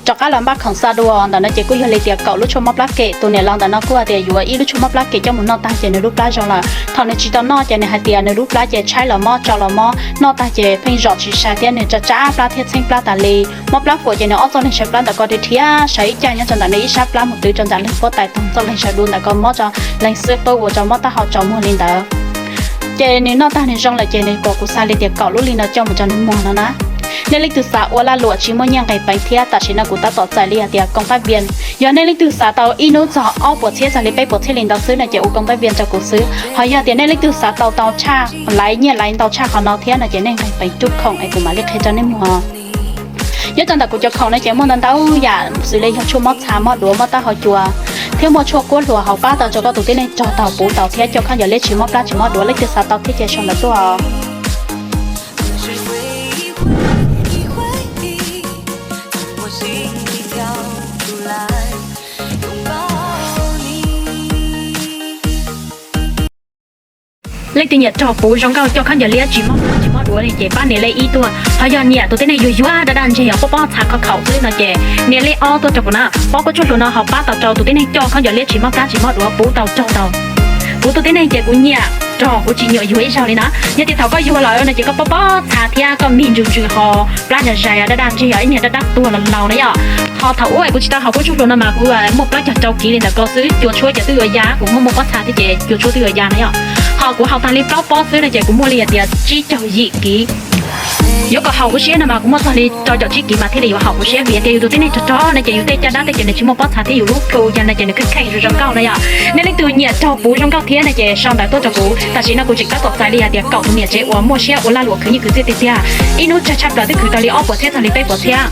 rov qab los npaj khoom xa dua ntawm no ces kuj yog li tias kaum lub tshuaj mob plab kem. Tus niam laus ntawm no kuj hais tias yuav ib lub tshuaj mob plab kem coj mus noj tag ces nws lub plab zoo lawm. Thaum nws tsis tau noj ces nws hais tias nws lub plab ces tshaib los mob, tsau los mob, noj tag ces pheej zom tsis sai thiab nws tsab tsab plab thiab txheeb plab tas li. Mob plab fuam ces nws ob txoj leeg sawv plab ntawm ko dhia sawv ib cag nyob rau ntawm nws ib sab plab mus twv rau ntawm leeg pob tais, txoj leeg sawv dua ntawm ko mob rau leeg xwb qub ua rau mob taub hau tsaus muag li ntawd. Ces nws noj tag nws zoo lawm ces nws kom kuv xa li tias kaum lub li no coj mus rau nws muag no na. Nej leej twg xav ua lag luam tsis muaj nyiaj nqis peev thiab tam sim no kuv tab tom txais li hais tias koom tab vias, yog nej leej twg xav tau ib hnub txog ob puas txhiab txog li peb puas txhiab li ntawd xwb no ces ua koom tab vias rau kuv xwb. Ho yog tias nej leej twg xav tau tau tshaj, laiv nyiaj laiv ntau tshaj qhov no thiab no ces nej nqis peev rub khoom es kuv mam li qhia rau nej muag. Nyob rau ntawm kuv cov khoom no ces muaj ntau ntau yam xws li yog tshuaj mob txha, mob duav, mob taub hau cua, thiab muaj tshuaj kuab hluas hauv pab tau rau koj tus tib neeg rog tau puv tau thiab coj khaub ncaws liab tsis mob plab tsis mob duav. Leej twg xav tau thiab ces sau ntawv tuaj. Leej twg nyiam rog puv zoo nkauj coj khaub ncaws liab tsis mob plab tsis mob duav li ces pab nias lej ib tuaj. Ho yog nyiam tus tib neeg yuag yuag daj daj ntseg os, pob pob txha khov khaum xwb no ces nias lej ob tuaj rau kuv na. Pob kua tshuaj hluas no hauv pab tau rau tus tib neeg coj khaub ncaws liab tsis mob plab tsis mob duav, puv tau rog tau puv tus tib neeg ces kuv nyiam rog, kuv tsis nyuam yuag ib zaug li na. Yog tias thaum koj yuag lawm no ces koj pob pob txha thiab koj mig ntsws ntsws ho plab zais zais daj daj ntseg os, ib niag daj daj tuag los laus na yom. Ho thaum ub kuv tsis tau haus kua tshuaj hluas no mas kuv muaj plaub caug rau kiv li ntawm ko xwb, cua tshuab ces twb yuav ya, kuv muaj muaj pob txha thiab ces cua tshuab twb yuav ya na yom. Ho kuv haus tag li plaub pob xwb no ces kuv muaj li hais tias tsib caug yim kiv. Yuav kom haum kuv siab no mas kuv muaj txog li rau caum tsib kiv mas thiaj li yuav haum kuv siab, vim tias yus tus tib neeg rog rog no ces yus tej caj dab tej ces nws tsis muaj pob txha thiab yus lub plhu ya no ces nws kheej kheej zoo zoo nkauj na yom. Nej leej twg nyiam rog puv zoo nkauj thiab no ces sau ntawv tuaj rau kuv. Tam sim no kuv tseem tab tom txais li hais tias kaum tus niam tsev uas muaj siab ua lag luam khwv nyiaj khwv txiaj tiag tiag, ib hnub tsawg tshaj plaws twb khwv tau li ob puas txhiab txog li peb puas txhiab.